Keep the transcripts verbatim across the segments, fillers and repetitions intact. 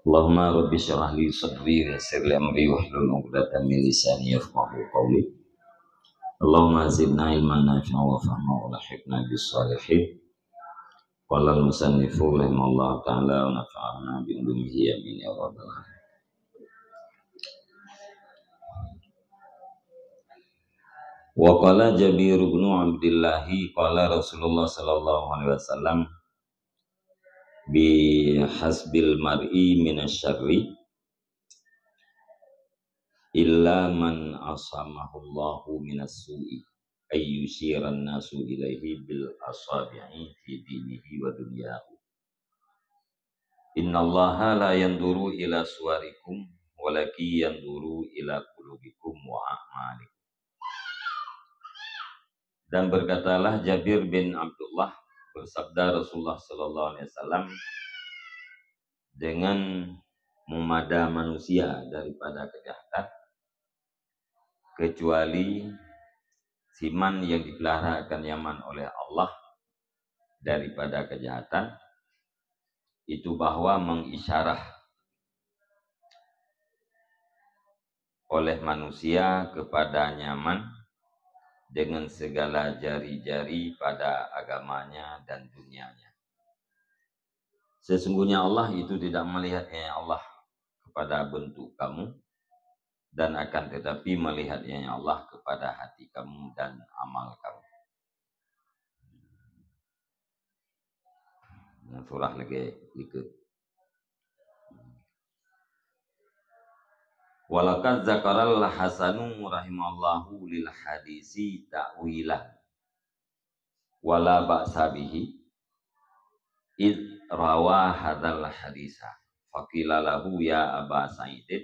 Allahumma rabbi syrah li sadri wa yassir li amri wahlul 'uqdatam min lisani yafqahu qawli. Allahumma zidna ilman nafi'a wa fahma wa alhiqna bis salihin. Qala al-musannifu rahimahullahu ta'ala wa nafa'ana bi ulumihi, amin ya rabbal alamin. Wa qala Jabir bin Abdillah, qala Rasulullah sallallahu alaihi wasallam, bi hasbil mar'i minasy syarri illa man asamahullahu minas su'i, ay yusyiran nasu ilaihi bil asabi'i fi dinihi wa dunyahu. Innallaha la yanzuru ila suwarikum, walakin yanzuru ila qulubikum wa a'malikum. Dan berkatalah Jabir bin Abdullah, bersabda Rasulullah sallallahu alaihi wasallam, dengan memada manusia daripada kejahatan, kecuali siman yang dipeliharakan nyaman oleh Allah daripada kejahatan, itu bahwa mengisyarah oleh manusia kepada nyaman dengan segala jari-jari pada agamanya dan dunianya. Sesungguhnya Allah itu tidak melihat, ya Allah, kepada bentuk kamu, dan akan tetapi melihat, ya Allah, kepada hati kamu dan amal kamu. Nah, surah lagi ikut. Walaqad zakaral Hasanu rahimallahu lil hadisi ta'wilan. Wala ba'sa bihi, id rawa hadzal hadisa. Faqila lahu, "Ya Aba Sa'idin,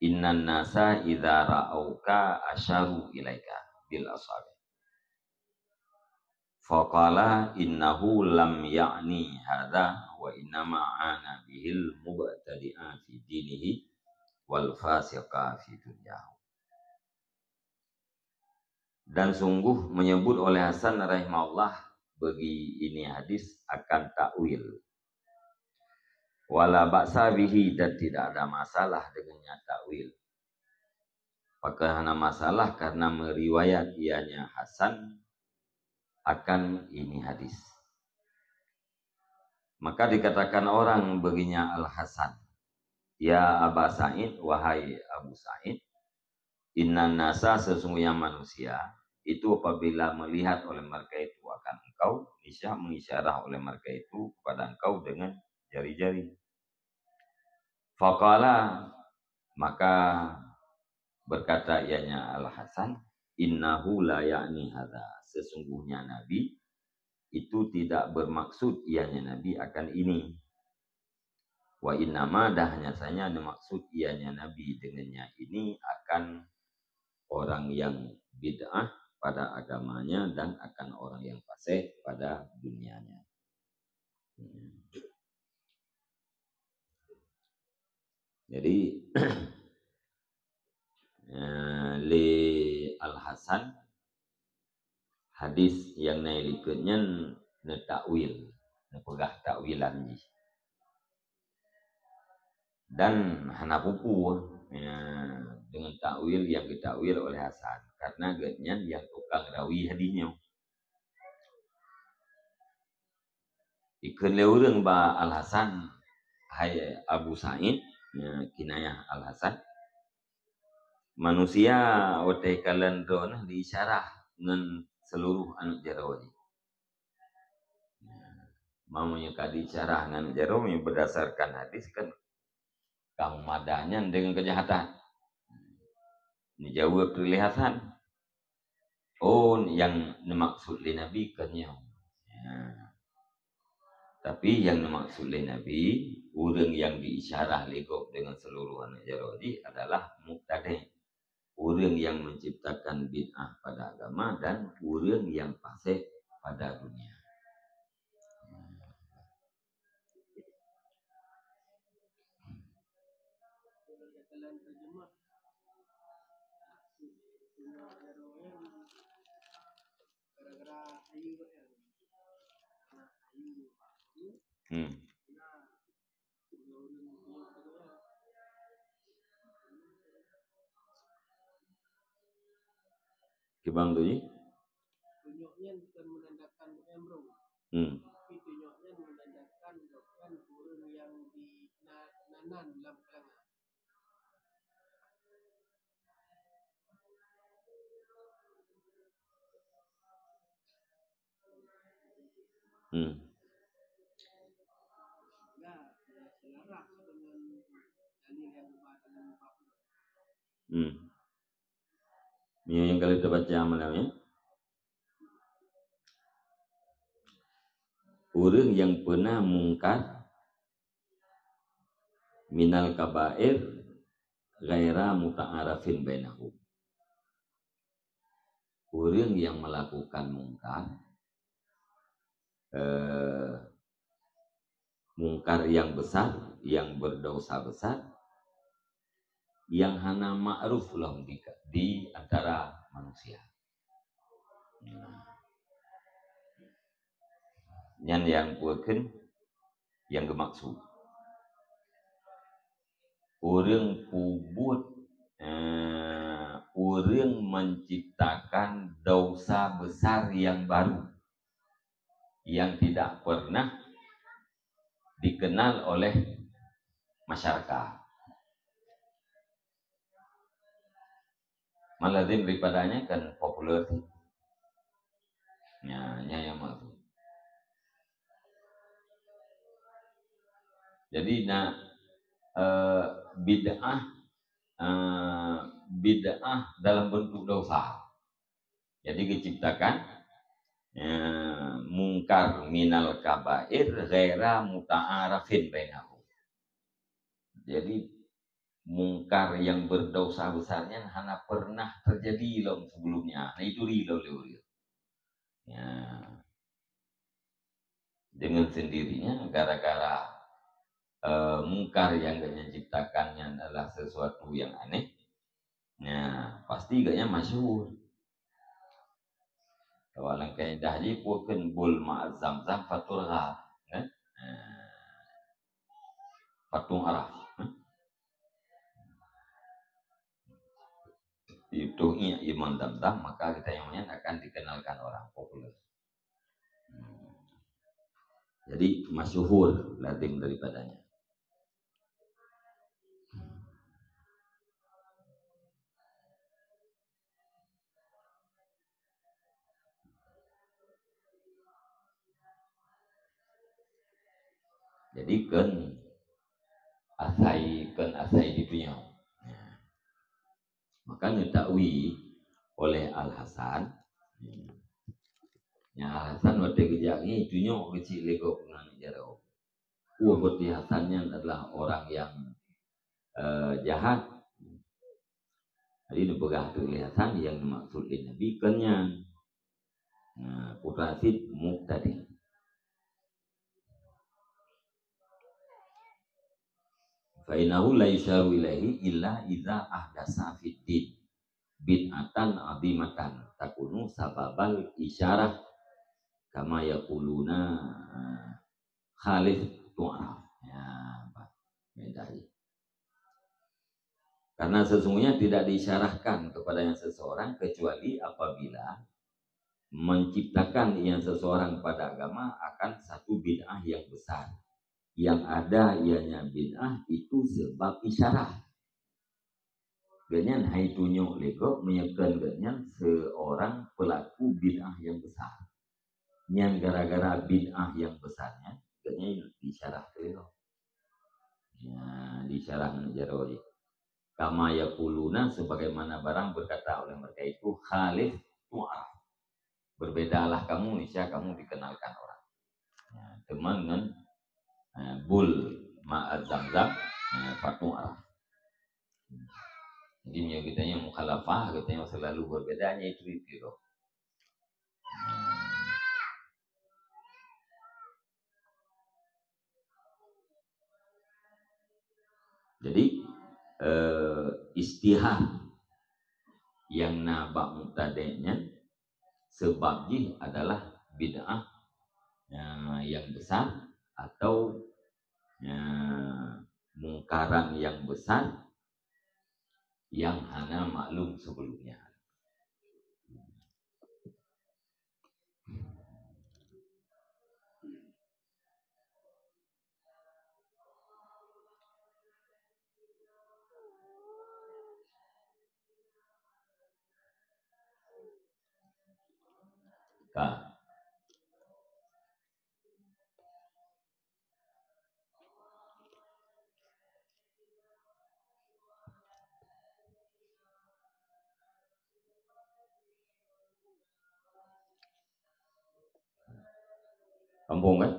innan nasa idza ra'auka asyaru ilaika bil asabi." Faqala, "Innahu lam ya'ni hadza, wa innama ana bihil mubtadi'a fi dinihi wal fasiqa fi dunyahu." Dan sungguh menyebut oleh Hasan rahimahullah bagi ini hadis akan takwil. Wala ba'sa bihi, dan tidak ada masalah dengannya takwil. Maka hana masalah karena meriwayat ianya Hasan akan ini hadis. Maka dikatakan orang baginya Al-Hasan, "Ya Aba Sa'id, wahai Abu Sa'id, innan nasa, sesungguhnya manusia itu apabila melihat oleh mereka itu akan engkau, niscaya mengisyarah oleh mereka itu kepada engkau dengan jari-jari." Faqala, maka berkata ianya Al-Hasan, "Innahu la ya'ni hadza." Sesungguhnya Nabi itu tidak bermaksud ianya Nabi akan ini. Wa innama, dah hanya saja dimaksud ianya Nabi dengannya ini akan orang yang bid'ah pada agamanya dan akan orang yang fasik pada dunianya. Jadi, eh, lé Al-Hasan, hadis nyang na likot nyan neutakwil, neupeugah takwilan jih. Dan hana peue-peue, ya, dengan takwil nyang geutakwil oleh Hasan, karena gobnyan nyang tukang rawi hadis nyoe. Ikheun lé ureuëng bak Al-Hasan, "Hai Abu Sa'id," ya, kinayah Al-Hasan, "manusia watée kalon droeneuh diisyarah ngon seuluruh aneuëk jaroe jih." Meunyoe ka diisyarah ngon jaroe, meunyoe berdasarkan hadis kan, kang mada nyan deungon keujahatan. Neujaweueb lé Hasan, "Oh, nyang neumaksud lé Nabi kon nyoe." Ya. Tapi nyang neumaksud lé Nabi, ureuëng nyang diisyarah lé gob deungon seuluruh aneuëk jaroe jih adalah mubtadi', ureuëng nyang menciptakan bid'ah pada agama dan ureuëng nyang fasik pada dunia. Hmm. Timbang tu ji. Tunyok nyan bukan menandakan bukan brong. Hmm. Tapi tunyok nyan menandakan bukan ureuëng yang di na-, nanan lam kalangan. Hmm. Hmm. Ini yang kalau kita baca malam ya. Ureuëng yang pernah mungkar minal kabair ghaira muta'arafin bainahum. Ureuëng yang melakukan mungkar, eh, mungkar yang besar, yang berdosa besar, yang hana ma'ruf lom di, di antara manusia. Nah. Nyan nyang peue kheun nyang geumaksud. Ureuëng peubuet, eh, ureuëng menciptakan dosa besar yang baru, yang tidak pernah dikenal oleh masyarakat. Malazim daripadanya kan populer sih. Ya, ya, ya, maksud. Jadi, nak, eh, bid'ah, eh, bid'ah dalam bentuk dosa. Jadi, diciptakan, eh, mungkar minal kabair ghaira muta'arafin bainahum. Jadi, mungkar yang berdosa besarnya hana pernah terjadi lom sebelumnya. Nah, itu ri lom lé ureuëng. Ya. Dengan sendirinya, gara-gara, eh, mungkar yang geunya ciptakannya adalah sesuatu yang aneh, ya, pasti geunya masyhur. Kalau lam kaidah ji, peue kheun bul ma' zam-zam faturha, kan? Nah. Faturha. Itu iman zam-zam, maka kita yang lain akan dikenalkan orang populer. Hmm. Jadi, masyhur lazim daripadanya. Jadi, kheun asai, kheun asai di dunia. Nah. Maka neutakwi oleh Al-Hasan. Ya, Al-Hasan watée geujak ngieng, tunyok keucik lé gob ngon jaroe. Wah, berarti Hasan nyan adalah orang yang, eh, jahat. Jadi, neupeugah tu lé Hasan yang dimaksud lé Nabi kon nyan. Nah, putra Sid mubtadi'. Fa innahu la yusyaru ilaihi illa idza ahdasa fid din bid'atan azimatan takunu sababal isyarah kama yaquluna khalif tu'raf. Ya, Pak. Beda. Karena sesungguhnya tidak diisyarahkan kepadanya seseorang kecuali apabila menciptakan ia seseorang pada agama akan satu bid'ah yang besar. Yang ada ianya bid'ah itu sebab isyarah. Gobnyan hai tunyok lé gob meunyoe kon gobnyan seorang pelaku bid'ah yang besar. Nyan gara-gara bid'ah yang besar nyan, gobnyan diisyarah lé gob. Ya, diisyarah ngon jaroe jih. Kama yaquluna, sebagaimana barang berkata oleh mereka itu, khalif tu'raf. Berbedalah kamu, niscaya kamu dikenalkan orang. Ya, teuma ngon, eh, bul ma' zam-zam, eh, fatu'raf. Jadi, meunyoe geutanyoe mukhalafah, geutanyoe selalu berbeda, nyan itu, itu. Jadi, eh, istihar nyang na bak mubtadi' nyan, sebab jih adalah bid'ah, ya, yang besar atau, ya, mungkaran yang besar yang hana maklum sebelumnya. Ka. Kampung, kan?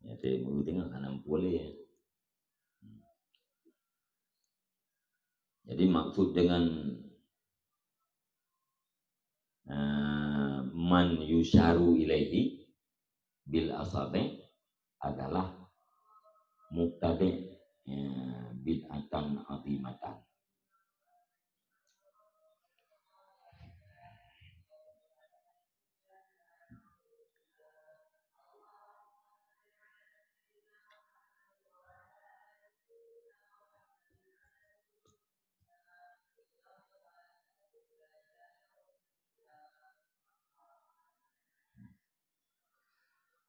Ya, saya baru tengok, hana muphom lé. Jadi, maksud dengan, eh, man yusyaru ilaihi bil asabi' adalah mubtadi', ya, bid'atan azimatan.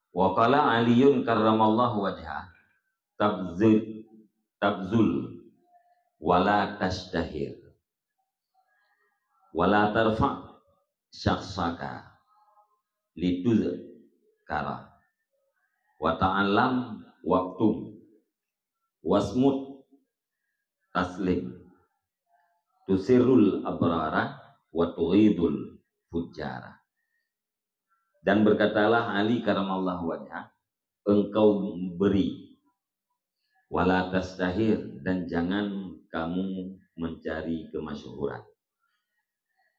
Wa qala Aliyun karramallahu wajhah, tabzul, tabzul, wala tashtahir, wala tarfa syakhsaka lituzkara, wa ta'allam waktum, wasmut taslim, tusirrul abrara wa tughidul fujjara. Dan berkatalah Ali karamallahu wajhah, engkau beri, wala tashtahir, dan jangan kamu mencari kemasyhuran.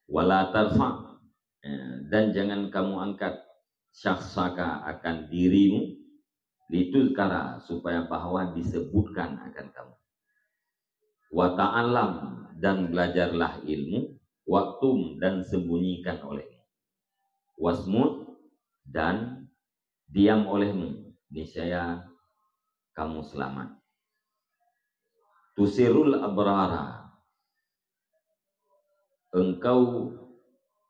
Wala tarfa, eh, dan jangan kamu angkat syakhsaka akan dirimu, lituzkara, supaya bahwa disebutkan akan kamu. Wa ta'allam, dan belajarlah ilmu, waktum, dan sembunyikan olehmu. Wasmut, dan diam olehmu, niscaya kamu selamat. Tusirrul abrara, engkau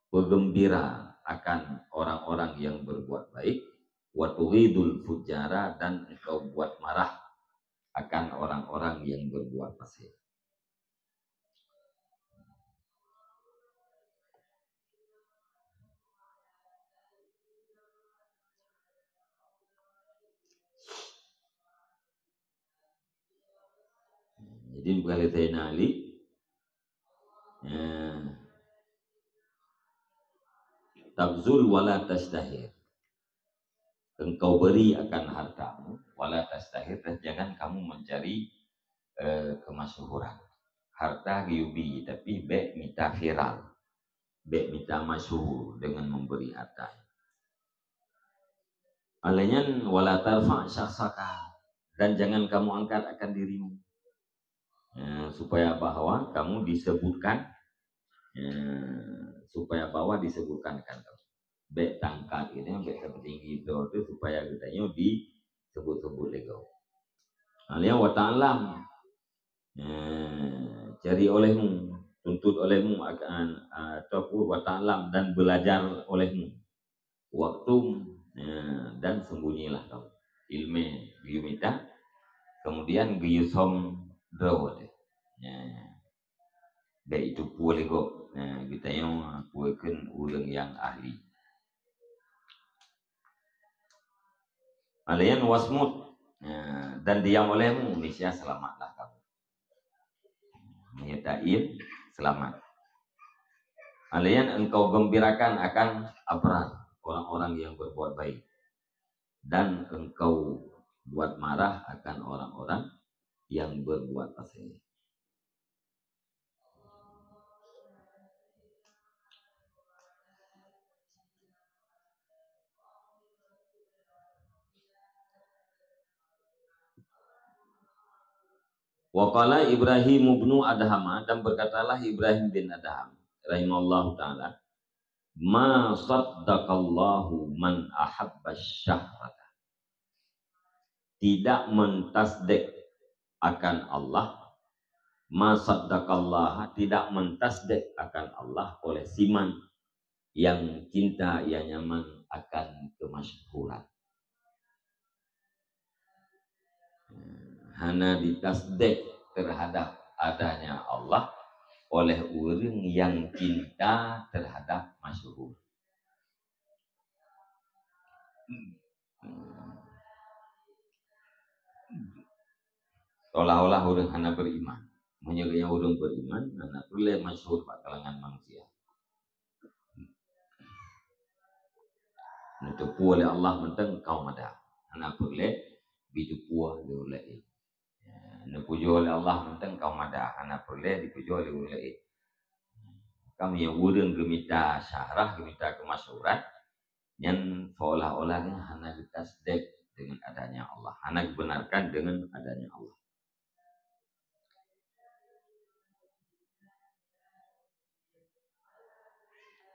bergembira akan orang-orang yang berbuat baik, wa tughidul fujjara, dan engkau buat marah akan orang-orang yang berbuat fasik. Jadi, bukan kata Sayyidina Ali, eh, tabzul wala tashtahir. Engkau beri akan hartamu, wala tashtahir, dan jangan kamu mencari, eh, kemasyhuran. Harta geuyue bi, tapi bék mita viral. Bék mita masyhur dengan memberi harta. Alainya wala tarfa syakhsaka, dan jangan kamu angkat akan dirimu. Ya, supaya bahwa kamu disebutkan, ya, supaya bahwa disebutkan kan. Bék tangkat ini, bék tertinggi itu, itu supaya kita ini disebut-sebut lego. Alainya wa ta'allam, ya, cari olehmu, tuntut olehmu akan, ataupun wa ta'allam, dan belajar olehmu. Waktum, ya, dan sembunyilah kamu. Ilmu geuyue mita, kemudian geuyue som droe deh. Ya. Bék itu pue lego. Ya, geutanyoe pue kheun ureuëng nyang ahli. Alainya wasmut, ya, dan diam olehmu, niscaya selamatlah kamu. Meunyoe taim, selamat. Alainya engkau gembirakan akan abrar, orang-orang yang berbuat baik. Dan engkau buat marah akan orang-orang yang berbuat fasik. Wa qala Ibrahim ibnu Adham, dan berkatalah Ibrahim bin Adham rahimallahu taala, "Ma saddaqallahu man ahabba syahrata." Tidak mentasdik akan Allah, ma saddaqallah, tidak mentasdik akan Allah oleh siman yang cinta, yang nyaman akan kemasyhuran. Hana ditasdik terhadap adanya Allah oleh ureuëng nyang cinta terhadap masyhur. Seolah-olah ureuëng hana beriman. Meunyoe ureuëng beriman, hana peureulée masyhur bak kalangan manusia. Neuteupeue lé Allah mantong kaum mada. Hana peureulée jiteupeue lé ureuëng laén. Ya, neupujoe lé Allah mantong kaum mada. Hana peureulée dipujoe lé ureuëng laén. Kamu nyang ureuëng geumita syahrah, geumita keumasyhuran, nyan seolah-olah nyan hana geutasdek dengan adanya Allah, hana geubenarkan dengan adanya Allah.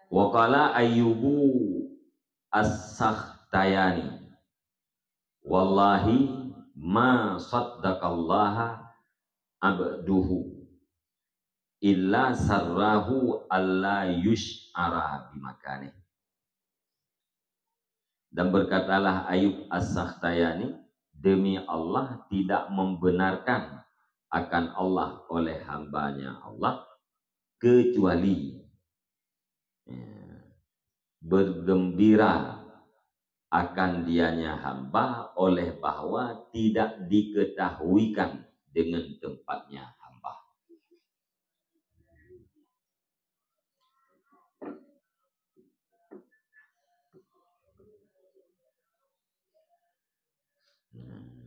Wa qala Ayyubu As-Sakhtayani, "Wallahi ma saddaqallaha abduhu illa sarrahu alla yusy'ara bimakanihi." Dan berkatalah Ayub As-Sakhtayani, "Demi Allah, tidak membenarkan akan Allah oleh hambanya Allah, kecuali, ya, bergembira akan dianya hamba oleh bahwa tidak diketahuikan dengan tempatnya hamba."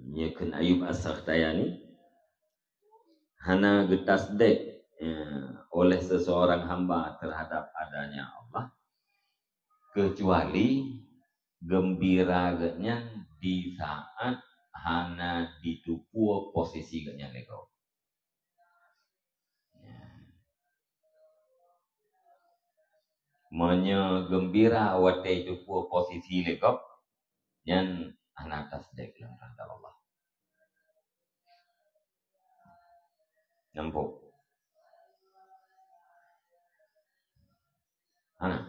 Nyoe kheun Ayub As-Sakhtayani, hana geutasdek, ya, oleh seseorang hamba terhadap adanya Allah, kecuali geumbira geuhnyan di saat hana jiteupeue posisi geuhnyan lé gob. Ya. Meunyoe geumbira watée jiteupeue posisi lé gob, nyan hana tasdek lom terhadap Allah. Nampak? Hana.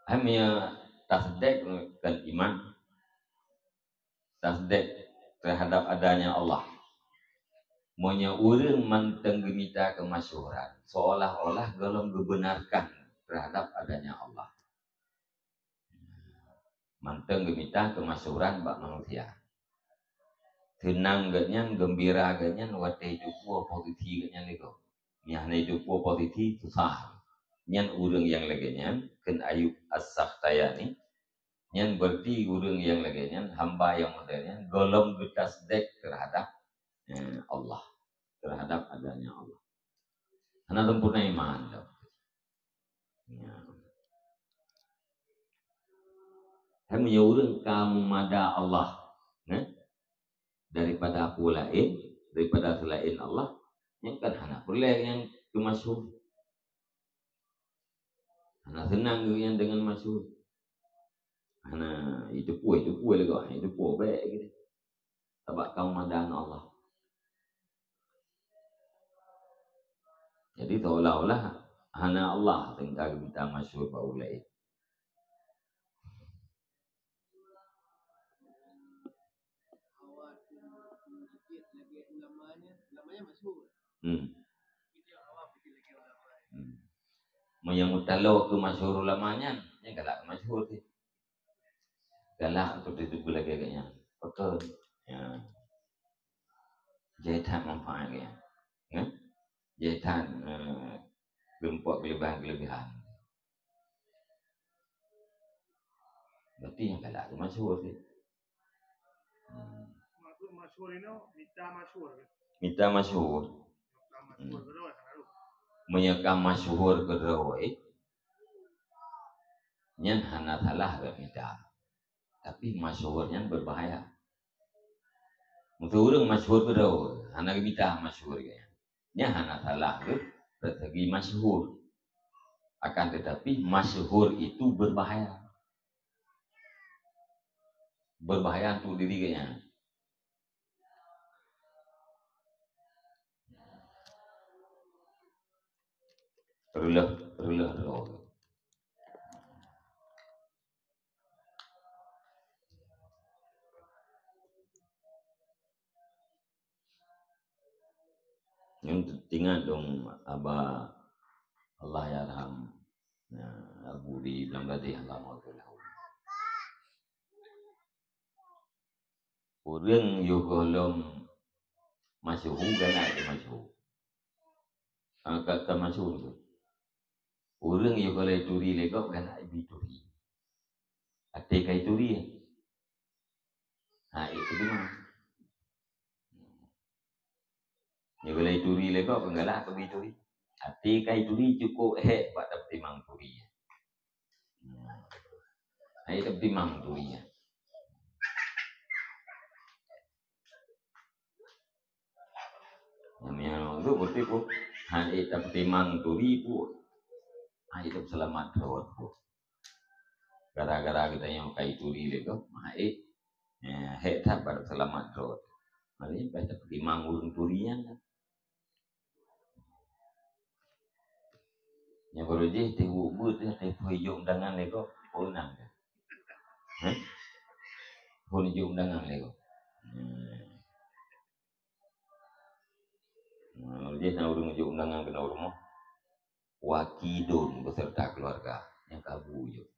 Hai, meunyoe tasdek kon iman, tasdek terhadap adanya Allah. Meunyoe ureuëng mantong geumita keumasyhuran, seolah-olah gohlom geubenarkan terhadap adanya Allah. Mantong geumita keumasyhuran bak manusia. Seunang geuhnyan, geumbira geuhnyan watée jiteupeue posisi geuhnyan lé gob. Nyan hana jiteupeue posisi, susah. Nyan ureuëng nyang lagée nyan, kheun Ayub As-Sakhtayani, nyan berarti ureuëng nyang lagée nyan, hamba nyang model nyan, gohlom geutasdek terhadap, eh, Allah, terhadap adanya Allah. Hana sempurna iman. Ya. Hai, meunyoe ureuëng ka meumada Allah, eh, daripada peue laén, daripada seulaén Allah, nyan kan hana peureulée nyang keumasyhur. Hana seunang geuhnyan deungon masyhur. Hana jiteupeue, jiteupeue lé gob, jiteupeue bék gitu. Sabab ka meumada ngon Allah. Jadi seolah-olah hana Allah sehingga geumita masyhur bak ureuëng laén. Hmm. Hmm. Meunyoe meutalo keumasyhur ulama nyan, nyan galak keumasyhur teuh. Galak untuk diteupeu lagée geuhnyan. Betul. Ya. Jai that manfaat geuhnyan. Ya? Jai that, eh, geumeupeue keulebihan-keulebihan. Berarti nyang galak keumasyhur teuh. Hmm. Maksud masyhur inoe, mita masyhur. Mita masyhur. Mita masyhur. Hmm. Keudroe, kan, lalu. Meunyoe ka masyhur keudroe, nyan hana salah geuh mita. Tapi masyhur nyan berbahaya. Meunyoe ureuëng masyhur keudroe, hana geumita masyhur geuhnyan. Nyan hana salah geuh dari segi masyhur. Akan tetapi masyhur itu berbahaya. Berbahaya untuk diri geuhnyan. Reuloh, reuloh droe. Nyan teuingat dong Aba, Allah yarham, ya, Abu di Bangladesh, Allah maghfir lahu. Ureueng yoh gohlom masyhur galak di masyhur. Angkat ka masyhur tu. Ureueng yoh gohlom turi lé gob galak di turi. Até kai turi. Ha, itu dia. Nyoe lé turi lé gob, galak keu bi turi. Até kai turi cukôp hék bak tapeutimang turi. Hmm. Hai tapeutimang turi nyan. Nyan tu beutôi pun. Hai tapeutimang turi pun. Hai tapeuseulamat rot pun. Gara-gara geutanyoe kai turi lé gob, hai, eh, hék that bak seulamat rot. Mari bah tapeutimang ureueng turi nyan. Nyang baru jih teuh buet-buet teuh, teuh phon jok undangan lé gob, phon nang teuh. Hah? Phon jok undangan lé gob. Hmm. Nah, jih na ureueng jok undangan keunoe rumoh. Wakidun beserta keluarga. Nyang kabu jok.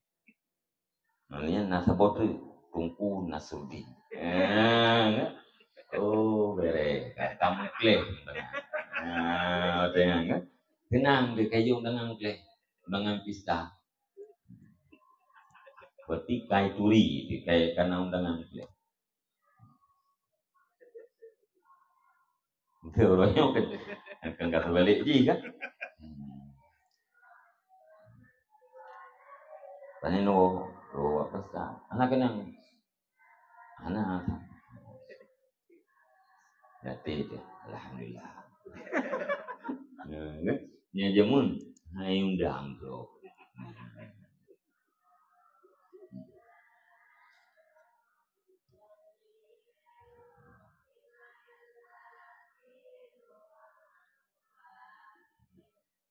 Nyan na saboh treuk, Teungku Nasruddin. Eh, kan? Oh, bereh. Ka, ka meukleh. Ah, watèe nyan, kan? Keunong teuh ka jok undangan meukleh. Undangan pesta. Berarti kai turi, kai kana undangan meukleh. Beutôi, uroe nyoe kan, kan ka teubalék jih kan. Hmm. Tanya no, oh, apa sah? Anak kenang. Anak. Berarti itu, alhamdulillah. Nah, kan? Nya jameun, hai undang tu.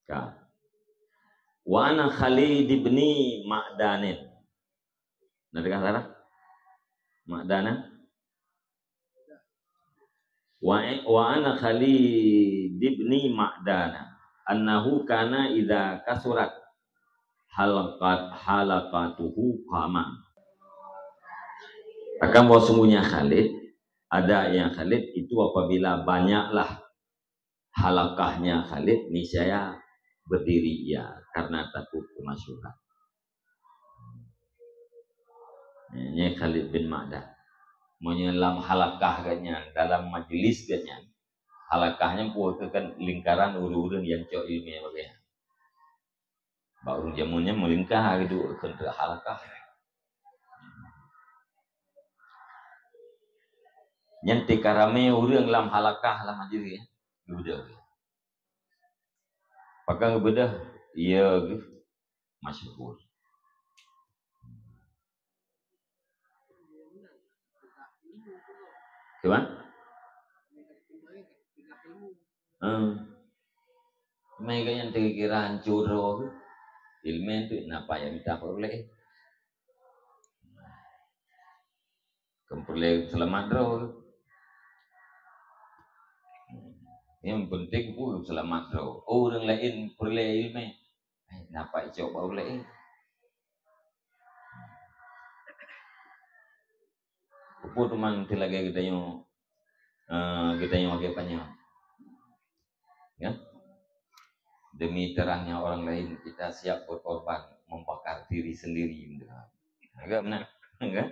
Ka. Wa ana Khalid ibni Ma'danin. Na deungö salah? Ma'dana? Wa, wa ana Khalid ibni Ma'dana. Annahu kana idza kasurat halaqat, halaqatuhu qama. Akan bahwasungguhnya Khalid, ada yang Khalid itu apabila banyaklah halakahnya Khalid, niscaya berdiri ia karena takut kemasyhuran. Nyan Khalid bin Ma'dan. Meunyoe lam halakah geuh nyan, dalam majlis geuh nyan, halakah nyan peue keuh kan lingkaran ureueng-ureueng nyang cok ileumèe bak geuh nyan. Bak ureueng jameun nyan meulingka geuduek kheun teuk halakah. Nyan teuka ramé ureueng lam halakah lam majelis, geubeudôh. Pakon geubeudôh? Iya geuh masyhur. Cuman? Hmm. Meuga nyang teukira hancô droe, ileumèe tu na payah mita peureulèe. Kon peureulèe seulamat droe. Nyang penting pun seulamat droe. Oh, ureueng laén peureulèe ileumèe. Eh, na payah icok bak ureueng laén. Peue teuma teu lagèe geutanyoe, eh, geutanyoe lagèe panyang. Ya? Demi terangnya orang lain, kita siap berkorban, membakar diri sendiri. Agak benar, kan?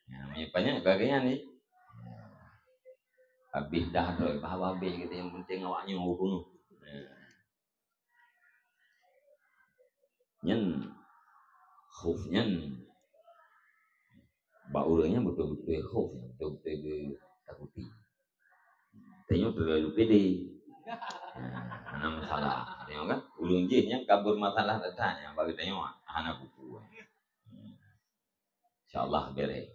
Ya, meunyoe panyang bagian ni. Habéh dah droe, bah habéh geutanyoe, yang penting awak nyoe bunuh. Ya. Nyan, khauf nyan, bak ureueng nyan beutôi-beutôi khauf, beutôi-beutôi geutakuti. Tanyoe teulalu pede. Nah, hana masalah. Tanyoe kan, ureueng jih nyan ka beumasalah that-that nyan, bagi tanyoe hana kupu. Insya Allah bereh.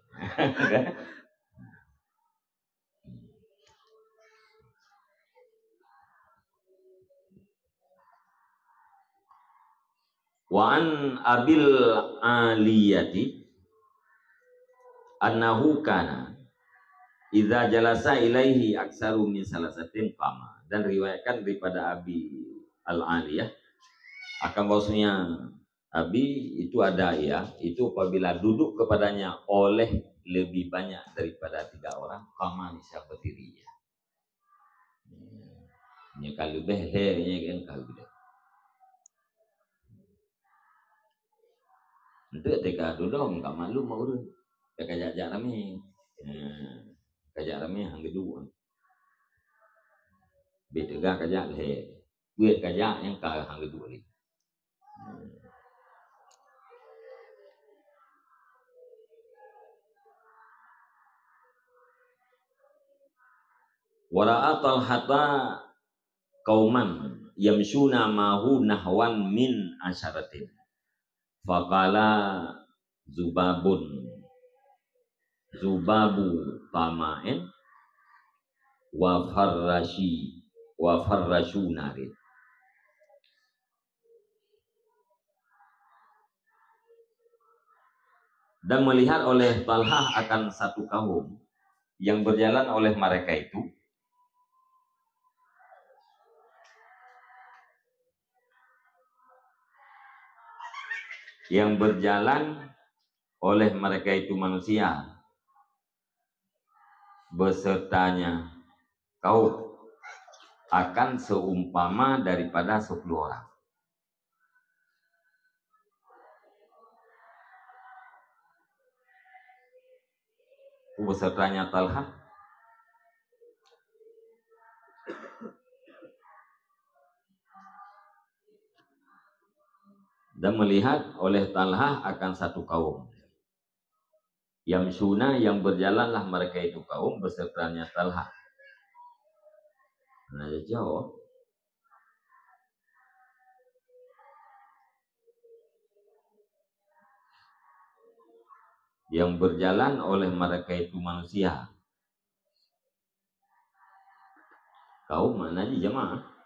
Wa an Abil Aliyati annahu kana Idza jalasa ilaihi aksaru min salasatin qama. Dan riwayatkan daripada Abi Al-Aliyah akan bahwasanya Abi itu ada ia, itu apabila duduk kepadanya oleh lebih banyak daripada tiga orang, qama, niscaya berdiri ia. Nyoe ka leubeh lhèe nyoe kan ka leubeh. Enteuk teuka dudoe ka maklum bak ureueng. Ka kajak-jak ramé. Ha, kajak ramé han geuduek. Bit teuga kajak lhèe. Buet kajak nyang ka han geuduek lé. Wa ra'a Talhata qauman yamshuna ma'ahu nahwan min asyaratin. Faqala Zubabun, Zubabu tama'in wa farrashi, wa farrashu narin. Dan melihat oleh Talhah akan satu kaum yang berjalan oleh mereka itu, yang berjalan oleh mereka itu manusia besertanya kaum akan seumpama daripada sepuluh orang. Besertanya Talhah. Dan melihat oleh Talhah akan satu kaum. Yamshuna, yang berjalanlah mereka itu kaum besertanya Talhah. Nah, jawab. Yang berjalan oleh mereka itu manusia. Kaum makna jih jamaah.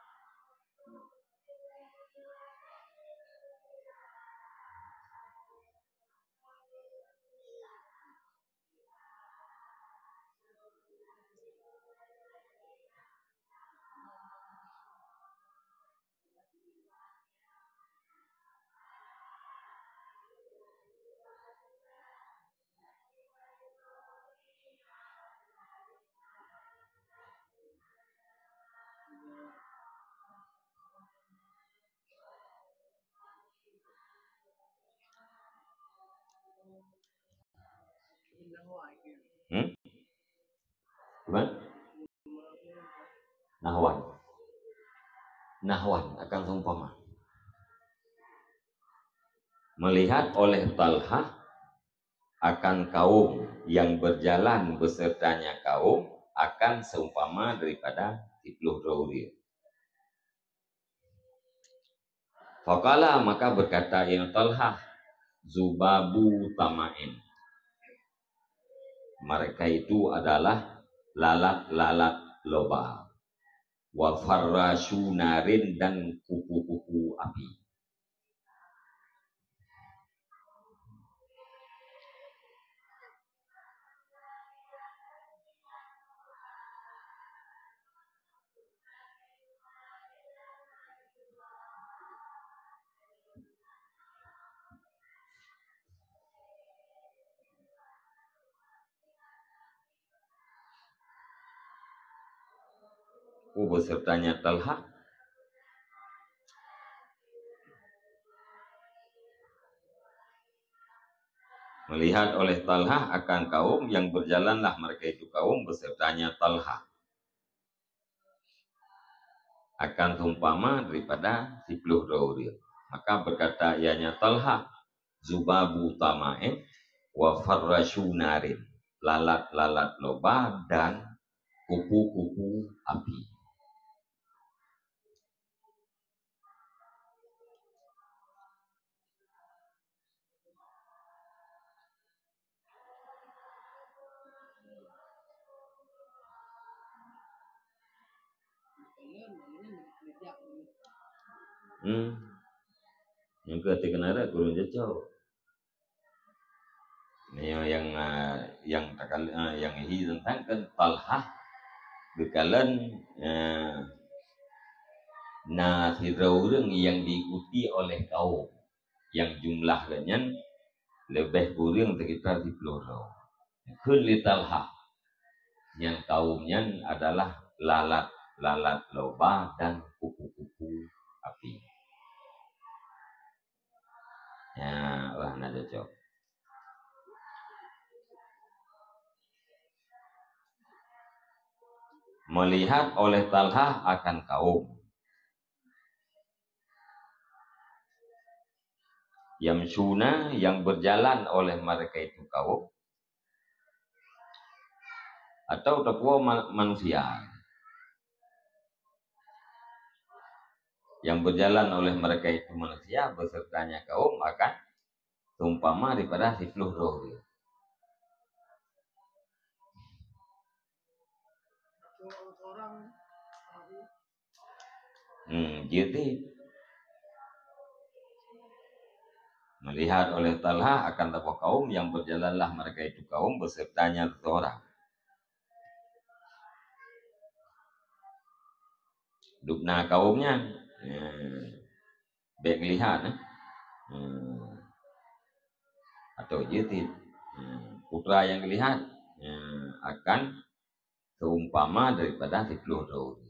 Hmm? Gimana? Nahwan. Nahwan akan seumpama. Melihat oleh Talhah akan kaum yang berjalan besertanya kaum akan seumpama daripada siploh droe ureueng. Faqala, maka berkata ia Talhah, Zubabu tama'in. Mereka itu adalah lalat-lalat loba. Wa farrashu narin, dan kupu-kupu api. Oh, besertanya Talhah. Melihat oleh Talhah akan kaum yang berjalanlah mereka itu kaum besertanya Talhah. Akan seumpama daripada siploh droe ureueng. Maka berkata ianya Talhah, Zubabu tama'in wa farrashu narin, lalat-lalat loba dan kupu-kupu api. Hmm. Nyang keu ateueh keunaran kureueng cocok. Nyoe nyang, ah, nyang takal-, ah, nyang hi teuntang kan Talhah geukalon, eh, na sidroe ureuëng nyang diikuti oleh kaum nyang jumlah geuh nyan leubeh kureueng sekitar siploh droe. Kheun lé Talhah, nyang kaum nyan adalah lalat-lalat loba dan kupu-kupu api. Ya, wah, na cocok. Melihat oleh Talhah akan kaum. Yamsyuna, yang berjalan oleh mereka itu kaum. Atau teupeue ma-, manusia. Yang berjalan oleh mereka itu manusia besertanya kaum akan seumpama daripada siploh droe. Hmm, jeuet. Melihat oleh Talhah akan saboh kaum, yang berjalanlah mereka itu kaum besertanya seseorang. Dubna kaum nyan. Ya. Bék geulihat, eh. Hmm. Atau jeuet. Hmm. Putra nyang geulihat, ya, akan seumpama daripada siploh droe.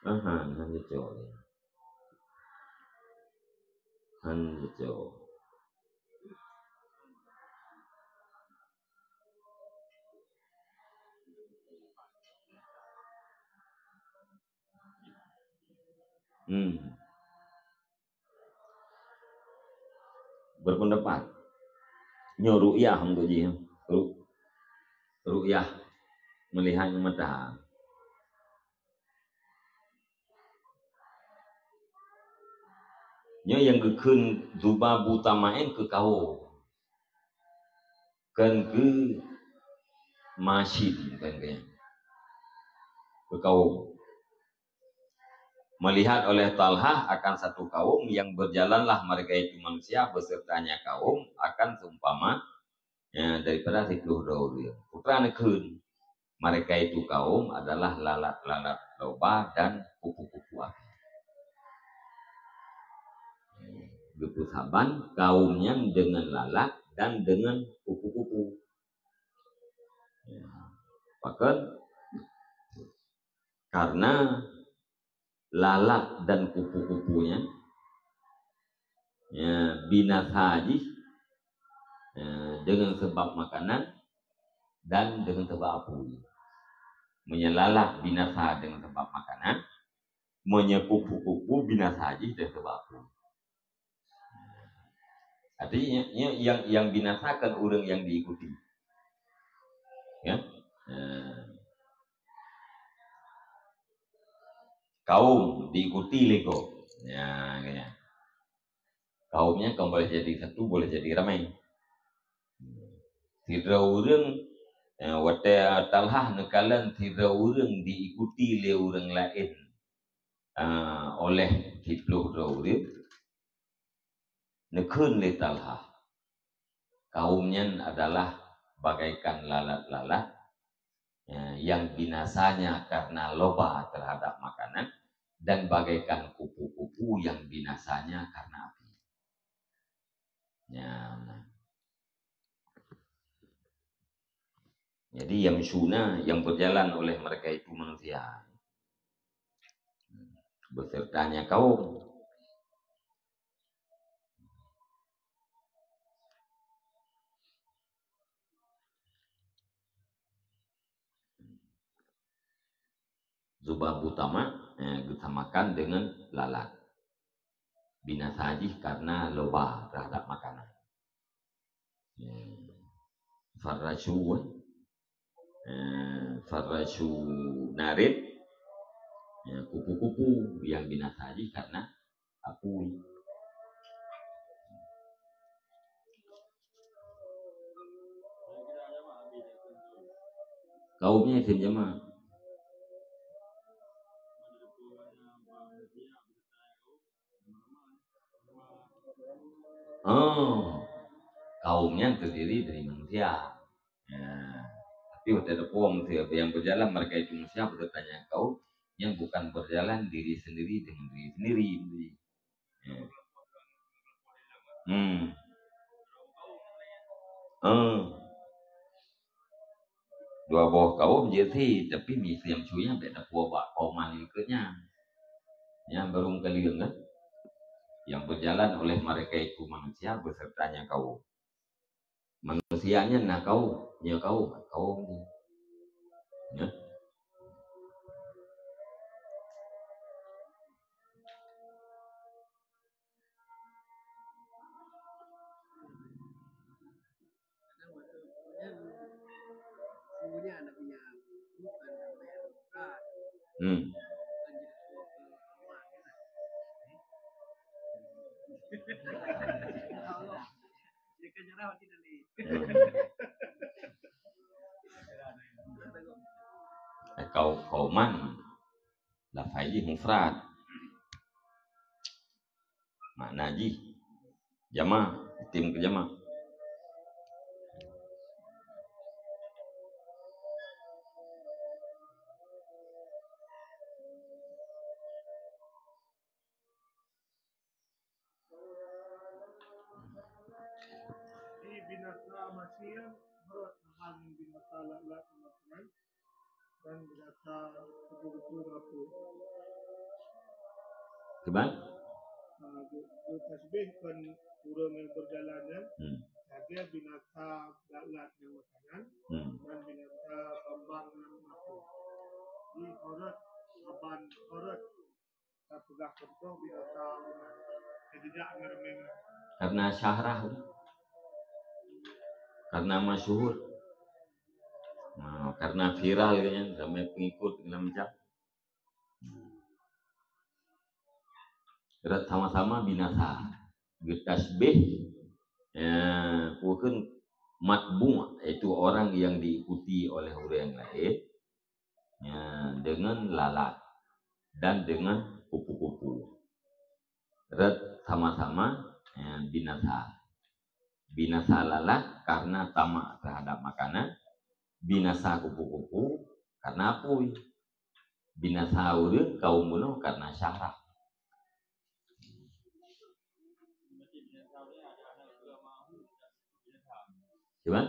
Aha, hana cocok. Hana cocok. Hmm. Berpendapat. Nyoe ru'yah untuk jih. Ru-, ru'yah melihat mata. Nyoe nyang geukheun Zubabu Tama'in keu kawoe. Kon keu masin, kon keu, keu kawoe. Melihat oleh Talhah akan satu kaum yang berjalanlah mereka itu manusia besertanya kaum akan seumpama, ya, daripada siploh droe ureuëng. Putra neukheun, mereka itu kaum adalah lalat-lalat loba dan kupu-kupu api. Geupeusaban kaum nyan deungon lalat dan deungon kupu-kupu. Ya. Pakon? Karena lalat dan kupu-kupu nyan, ya, binasa jih, ya, deungon sabab makanan dan deungon sabab apui. Meunyoe lalat binasa deungon sabab makanan, meunyoe kupu-kupu binasa jih deungon sabab apui. Artinya, nya, yang, yang binasa kan ureuëng yang diikuti. Ya? Nah. Kaum diikuti lé gob. Ya, ya. Kaumnya kan boleh jadi satu, boleh jadi ramai. Sidroe ureuëng, ya, watée Talhah neukalon sidroe ureuëng diikuti lé ureuëng laén, ah, oleh siploh droe ureuëng, neukheun lé Talhah, kaum nyan adalah bagaikan lalat-lalat, ya, yang binasanya karena loba terhadap makanan, dan bagaikan kupu-kupu yang binasanya karena api. Ya, nah. Jadi, yamsyuna, yang berjalan oleh mereka itu manusia, besertanya kaum. Zubabu Tama', eh, geusamakan deungon lalat. Binasa jih karena loba terhadap makanan. Ya. Farrasyu, eh, farrasyu narit, ya, kupu-kupu yang binasa jih karena apui. Kaum nyan isim jamak. Oh, kaum nyan terdiri dari manusia. Ya. Tapi watèe teupeue manusia yang berjalan mereka itu manusia, besertanya kaum yang bukan berjalan diri sendiri dengan diri sendiri. Ya. Hmm. Hmm. Dua boh kaum jeuet, tapi misi nyang su nyan bèk teupeue bak kaum nyan ikôt nyan. Nyan baru meukaleueng kan? Yang berjalan oleh mereka itu manusia besertanya kaum. Manusia nyan na kaum, nyoe kaum, kaum nyan. Ya. Hmm. Hmm. Eh, kau, kauman. Lafai jih mufrad. Makna jih jamak, isim keu jamak. Di binasa manusia, harus tahan binasa lalat, teman-teman. Dan binasa kupu-kupu mapui. Kiban? Ah, geu-, geutasbih kon ureueng nyang berjalan nyan, hmm, lagèe binasa lalat nyang makanan, hmm, dan binasa bambang nyang mapui. Di horot, saban horot, tapeugah contoh binasa ureueng nyan. Keujejak ngon ramè nyan. Karena syahrah, karena masyhur. Nah, karena viral kan, ramè pengikut segala macam. Rot sama-sama binasa. Geutasbih, eh, bukan matbu', yaitu orang yang diikuti oleh orang lain, ya, dengan lalat dan dengan kupu-kupu. Rot sama-sama, ya, binasa. Binasa lalat karena tamak terhadap makanan, binasa kupu-kupu karena apui. Binasa ureueng kaum bunoe karena syahrah. Cuman?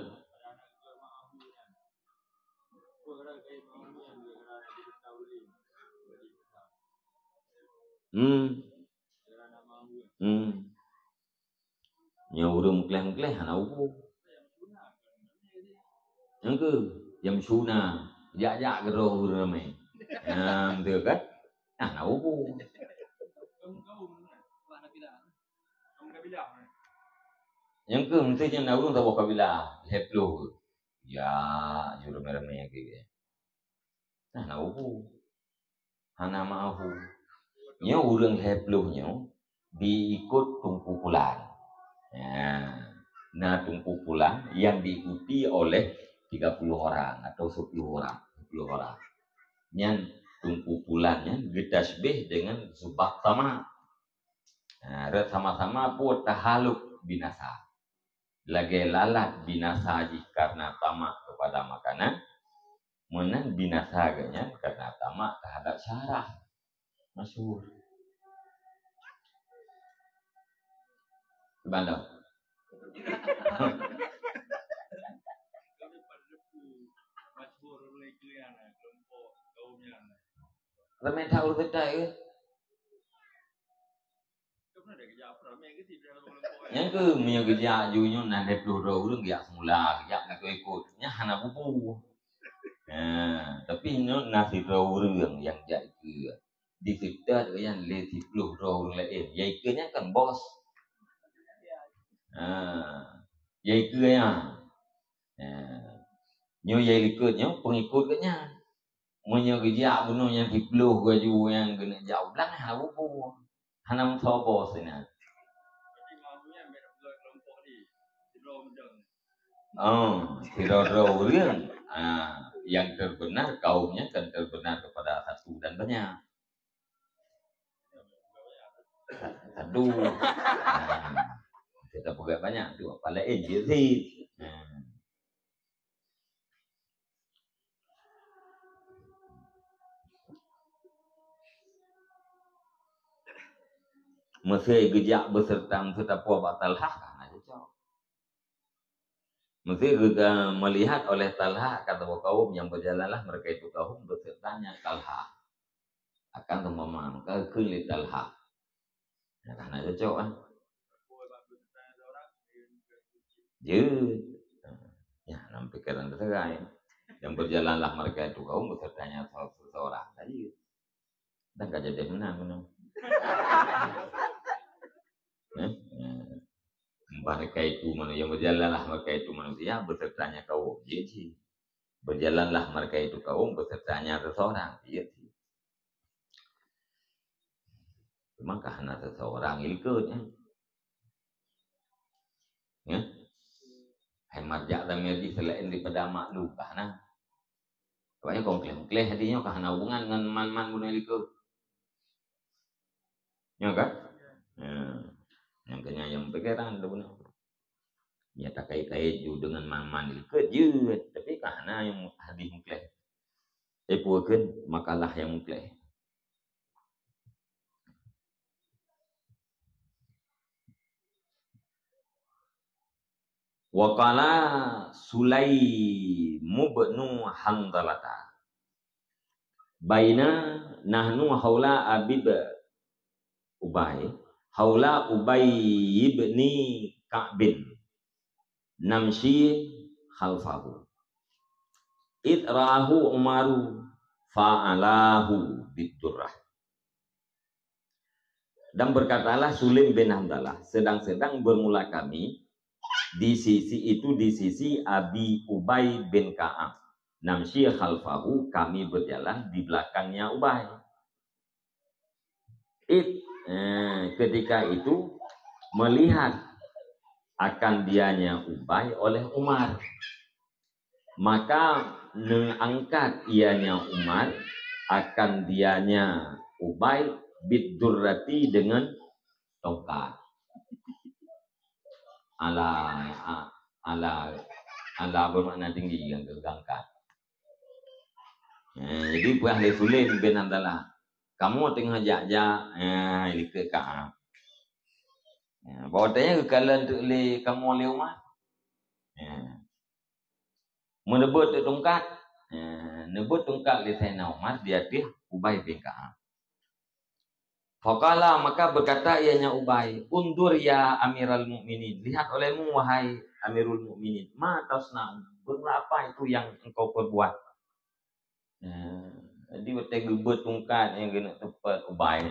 Hmm. Hmm. Nyoe ureueng meukleh-meukleh hana upu. Nyang keuh, nyang suna, jak-jak keudroe ureueng ramè. Nah, beutôi kan? Nah, hana upu. Nyang keuh, meuntri nyan na ureueng saboh kabilah, lhèe ploh. Ya, nyoe ramè-ramè keu. Nah, hana upu. Hana meu'ah. Nyoe ureueng lhèe ploh nyoe diikot Teungku Pulan. Ya, na Teungku Pulan yang diikuti oleh tiga puluh orang atau sepuluh orang, sepuluh orang. Nyan Teungku Pulan nyan geutasbih dengan seubab tamak. Nah, rot sama-sama pun tahalok binasa. Lagèe lalat binasa jih karena tamak kepada makanan, meunan binasa geuh nyan karena tamak terhadap syahrah. Masyhur. Bandung. Ramè that ureueng teutai, eh. Nyang keuh, meunyoe geujak ju nyoe na lhèe ploh droe ureueng geujak semula, geujak meuikot-ikot. Nyan hana bubu. Ha, tapi nyoe na sidroe ureueng nyang jak ikeue. Diseutôt nyan lé siploh droe ureueng laén. Nyang ikeue nyan kan bos. Ha, nyang ikeue nyan. Ha. Nyoe nyang likot nyoe pengikot geuh nyan. Meunyoe geujak bunoe nyang siploh geuh ju nyang keuneuk jak u blang, hana bubu. Hana meusaboh sinan. Oh, sidroe-droe ureueng. Ah. Yang terbenar, kaumnya kan terbenar kepada satu dan banyak. Satu. Nah, kita peugah banyak tu, apa lain je sih. Nah. Meusé geujak beuseureuta, meusé tapubuet bak Talhah, ka hana cocok. Meusé geuga-, meulihat oleh Talhah, kata kaum nyang beujalanlah mereka itu kaum beuseureuta nyan Talhah. Akan teuma meunan, ka kheun lé Talhah. Nyan ka hana cocok, kan? Jeuet. Nyan, lam pikeran teuserai. Dan beujalanlah mereka itu kaum beuseureuta nyan se-, seseorang. Ka jeuet. Dan ka jadi meunan, meunan. Eh? Eh. Mereka itu manu-, yang berjalanlah mereka itu manusia beuseureuta nyan kaum. Jeuet cit. Berjalanlah mereka itu kaum beuseureuta nyan seseorang. Jeuet cit. Cuma ka hana seseorang ikot, eh. Ya? Hai marja' tamedi selain daripada maklum ka hana. Pokoknya kongkleh-kongkleh tadi nyoe ka hana hubungan ngon man-man bunoe likot. Nyoe kan? Ya. Nyang keu nyan nyang pikiran tu bunoe. Ya, takait-kait ju dengan man-man likot jeuet, tapi ka hana nyang hadis mukhleh. Eh, peue kheun makalah nyang mukhleh. Wa qala Sulaim ibnu Handalata, "Baina nahnu haula Abi Ubay, haula Ubay ibni Ka'bin, namshi khalfahu. Id ra'ahu Umaru fa'alahu bid durrah." Dan berkatalah Sulaim bin Handalah, "Sedang-sedang bermula kami di sisi itu, di sisi Abi Ubay bin Ka'ab. Namshi khalfahu, kami berjalan di belakangnya Ubay." Id, eh, ketika itu melihat akan dianya Ubay oleh Umar. Maka neuangkat ianya Umar akan dianya Ubay bid durrati dengan tongkat. Ala, a-, ala, ala bermakna tinggi yang diangkat. Eh, jadi peugah lé Sulaim bin Handalah, "Kamoe teungoh jak-jak, eh, likot Ka'ab. Eh, bak watèe nyan geukalon teuk lé kamoe lé Umar." Eh. Meuneubeut tongkat, eh, neubeut tongkat lé Saidina Umar di ateueh Ubay bin Ka'ab. Faqala, maka berkata ianya Ubay, "Undur ya Amiral Mukminin, lihat olehmu wahai Amirul Mukminin, ma tasna'u, bermula apa itu yang engkau perbuat?" Eh, jadi watèe geubeuet tongkat nyang geuneuk teupot Ubay.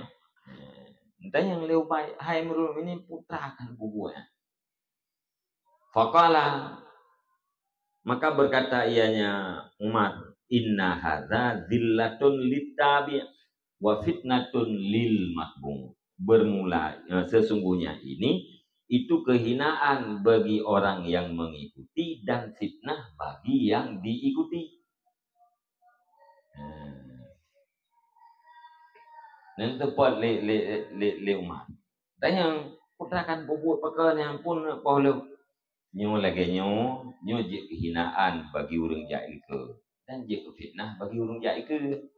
Eh, geutanyong lé Ubay, "Hai Amirul Mukminin, peue teuma kah bubuet?" Faqala, maka berkata ianya Umar, "Inna hadza dzillatun littabi' wa fitnatun lil matbu'." Bermula, eh, sesungguhnya ini itu kehinaan bagi orang yang mengikuti dan fitnah bagi yang diikuti. Hmm. Nyan teupot lé, lé, lé, lé Umar. Tanyong, "Peue teuma kah bubuet pakon nyang phon poh lheueh?" Nyoe lagèe nyoe, nyoe jeuet keuhinaan bagi ureueng jak likot dan jeuet keu fitnah bagi ureueng jak likot.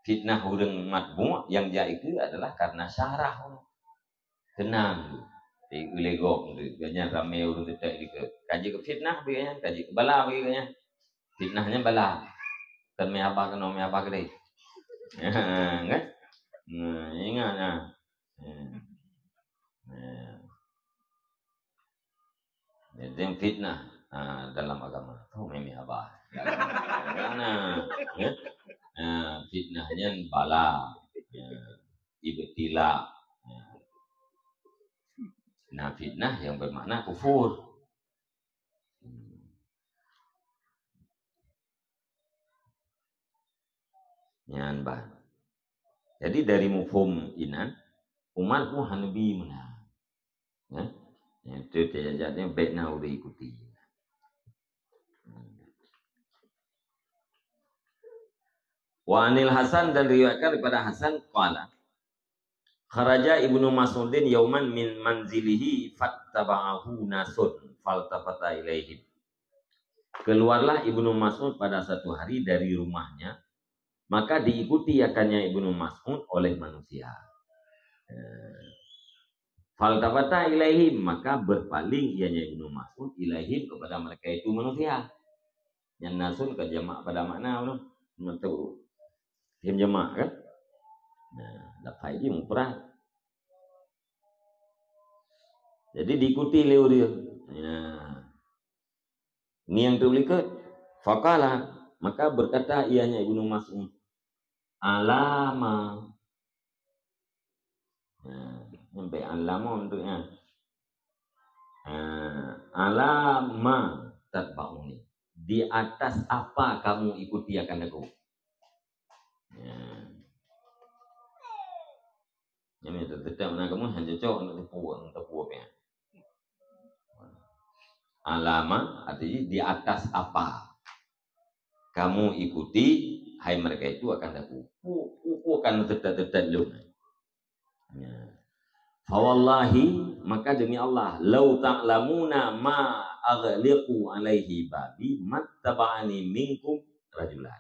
Fitnah ureueng matbu' nyang jak likot adalah karena syarah. Keunong. Di Ulegong tu, biasanya ramé ureueng teutek dikeue. Ka jeuet keu fitnah bagi nyan, ka jeuet keu bala bagi nyan. Fitnah nyan bala. Kon meuhaba keunoe, meuhaba keudeh. Kan? Nah, ingat nah. Hmm. Nah. Jadi fitnah, ha, dalam agama. Oh, meuhaba. Nah, ya. Nah, fitnah nyan bala. Ya. Ibtila. Ya. Nah, fitnah yang bermakna kufur. Hmm. Nyan bah. Jadi dari mufhum inan, Umar pun hana bi meunan. Ya? Nyan tu tajak-jak nyan bèk na ureueng ikuti. Hmm. Wa anil Hasan, dan diriwayatkan daripada Hasan, qala, kharaja Ibnu Mas'udin yauman min manzilihi fattaba'ahu nasun faltafata ilaihim. Keluarlah Ibnu Mas'ud pada satu hari dari rumahnya, maka diikuti akannya Ibnu Mas'ud oleh manusia. Eh, faltafata ilaihim, maka berpaling ianya Ibnu Mas'ud ilaihim, kepada mereka itu manusia. Nyan nasun ka jamak pada makna ulun. Meunteuk. Isim jamak kan? Nah, lafai jih mufrad. Jadi diikuti lé ureueng. Ya. Ni nyang trok likot. Faqala, maka berkata ianya Ibnu Mas'ud, "Alama." Nah, sampai alama untuk ya. Nah, "Alama tatba'uni." Di atas apa kamu ikuti akan aku? Ya. Ini tetap mana kamu hanya cocok untuk tepuk, untuk tepuk ya. Alama artinya di atas apa kamu ikuti, hai mereka itu akan aku. Pu, pu, pu akan tetap-tetap lom. Ya. Fawallahi, maka demi Allah, lau ta'lamuna ma aghliqu alaihi babi mattaba'ani minkum rajulan.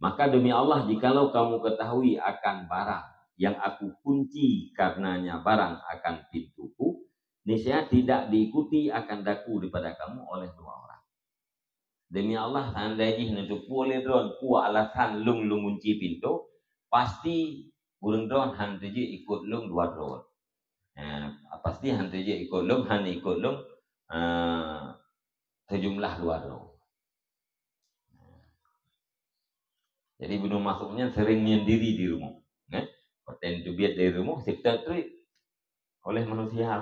Maka demi Allah, jikalau kamu ketahui akan barang yang aku kunci karenanya barang akan pintuku, niscaya tidak diikuti akan daku daripada kamu oleh dua orang. Demi Allah, seandai jih neuteupeue lé droen peue alasan lôn lôn gunci pintoe, pasti ureueng droen han teujeuet ikot lôn dua droe. Eh, pasti han teujeuet ikot lôn, han ikot lôn, eh, seujumlah dua droe. Jadi Ibnu Mas'ud nyan sering menyendiri di rumoh. Kan? Watèe teubiet dari rumoh, seutôt treuk oleh manusia.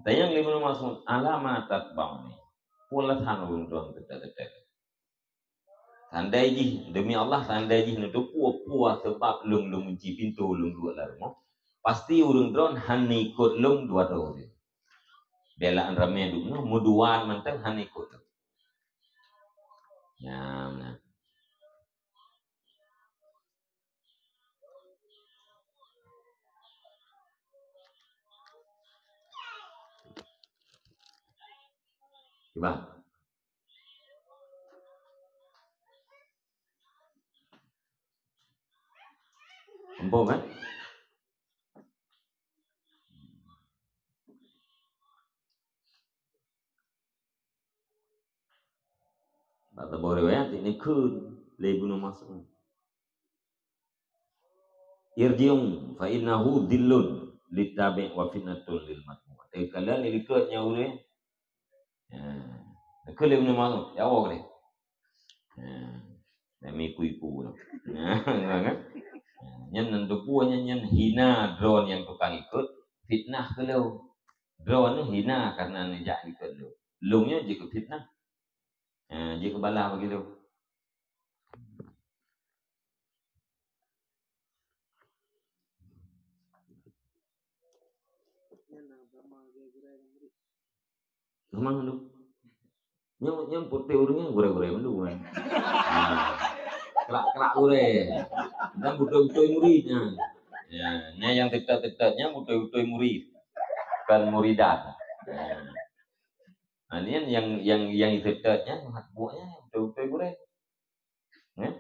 Tanyong lé Ibnu Mas'ud, "Alama tatba'uni?" Peue alasan ureueng droen teutôt-teutôt? Seandai jih, demi Allah, seandai jih neuteupeue peue sabab lôn lôn gunci pintoe lôn duek lam rumoh, pasti ureueng droen han ikot lôn dua droe. Bèk lam ramè duek nyoe, meuduaan mantong han ikot lôn. Nyan, nah. Kiban. Muphom, kan? Bak saboh riwayat, ini kheun lé Ibnu Mas'ud. "Irji'u fa innahu dhillun littabi' wa fitnatun lil matbu'." Tapi kalian ikut nyang ulèe. Ya. Kheun lé Ibnu Mas'ud, ya Allah deh. Ya. Dan iku-iku tu. Ya, kan? Ya. Nyan nan teupeue nyan, nyan hina droen nyang tukang ikut, fitnah keu lôn. Droen hina karena neujak ikut lôn. Lôn nyan jeuet keu fitnah. Ha, jeuet keu bala bagi lôn. Memang tu. Nyoe, nyoe putéh ureueng nyan gurèe-gurèe mandum, kan. Ha. Kerak-kerak gurèe. Dan beutôi-beutôi murit nyan. Ya, nyan nyang teutap-teutap nyan beutôi-beutôi murit. Bukan muridan. Ya. Ha, nyan nyang, nyang, nyang teutap nyan, mat buet nyan, beutôi-beutôi gurèe. Ya.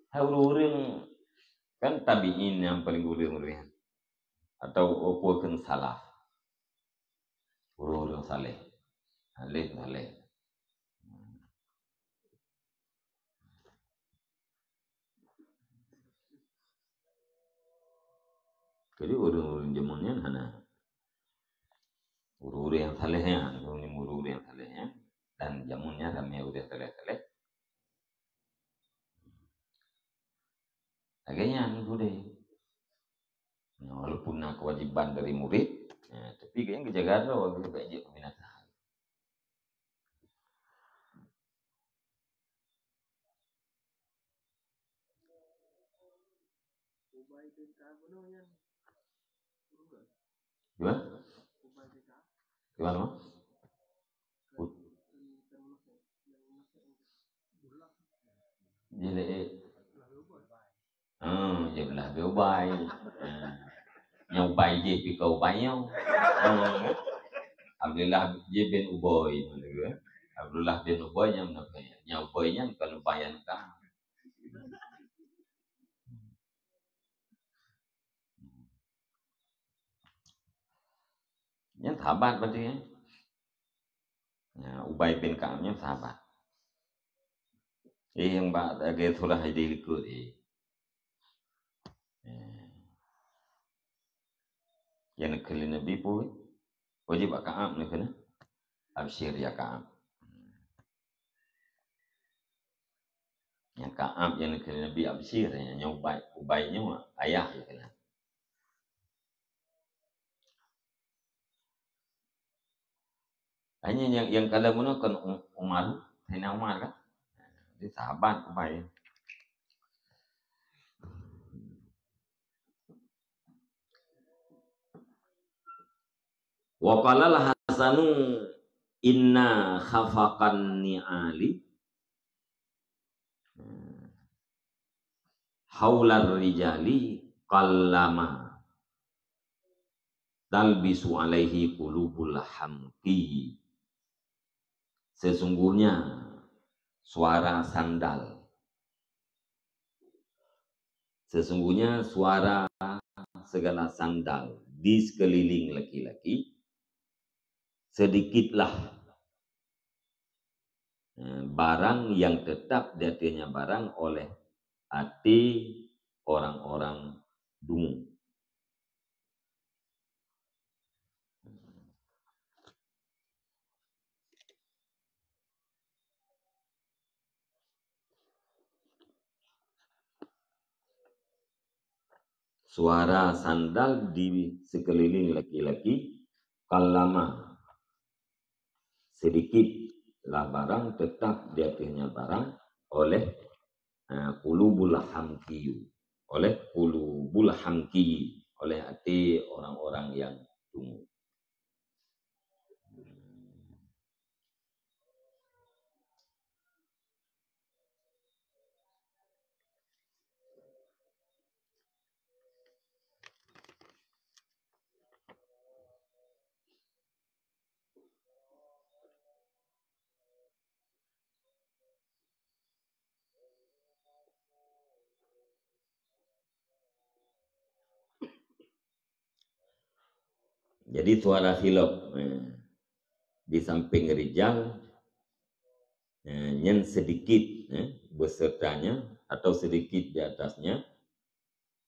Hai ureueng-ureueng, kan tabi'in nyang paleng gurèe-gurèe nyan. Atau peue kheun salaf. Ureueng-ureueng saleh. Saleh, saleh. Jadi ureueng-ureueng jameun nyan hana. Ureueng-ureueng nyang saleh nyan, ureueng-ureueng nyang saleh nyan. Dan jameun nyan ramè ureueng saleh-saleh. Lagèe nyan gurèe. Nah, walaupun na kewajiban dari murid, ya, tapi gobnyan geujaga droe, geuh bèk jeuet keu binatang. Gimana? Gimana, Mas? Ut-, jadi, eh, Ha, jeuet beulah beu ubai. Ha. Nyang ubai jih pih ka ubai nyoe. Ha. Abdullah jih bin Ubay. Abdullah bin Ubay nyang meunan. Nyang ubai nyan bukan ubai nyang ka. Nyan sahabat berarti, eh. Ya, Ubay bin Ka'ab nyan sahabat. Eh, nyang bak lagèe surah di likot, eh. Eh. Nyang neukheun lé Nabi peue? Wajib bak Ka'ab neukheun. Absyir ya Ka'ab. Nyang Ka'ab nyang neukheun lé Nabi Absyir, nyang Ubay, Ubay nyoe ayah geuh keunan. Hanya nyang, nyang kalon meunoe kon U-, Umar, Saidina Umar kan? Dia sahabat Ubay. Wa qala al-Hasanu inna khafaqan ni'ali haular rijali qallama talbisu alaihi qulubul hamki. Sesungguhnya suara sandal, sesungguhnya suara segala sandal di sekeliling laki-laki, sedikitlah, eh, barang yang tetap di atasnya barang oleh até orang-orang dungu. Suara sandal di sekeliling laki-laki, qallama, sedikitlah barang, tetap di atasnya barang oleh, eh, qulubul hamkiyu, oleh qulubul hamkiyi, oleh até orang-orang yang dungu. Jadi suara silop, eh, di samping rijal, eh, nyan sedikit, eh, besertanya atau sedikit di atasnya,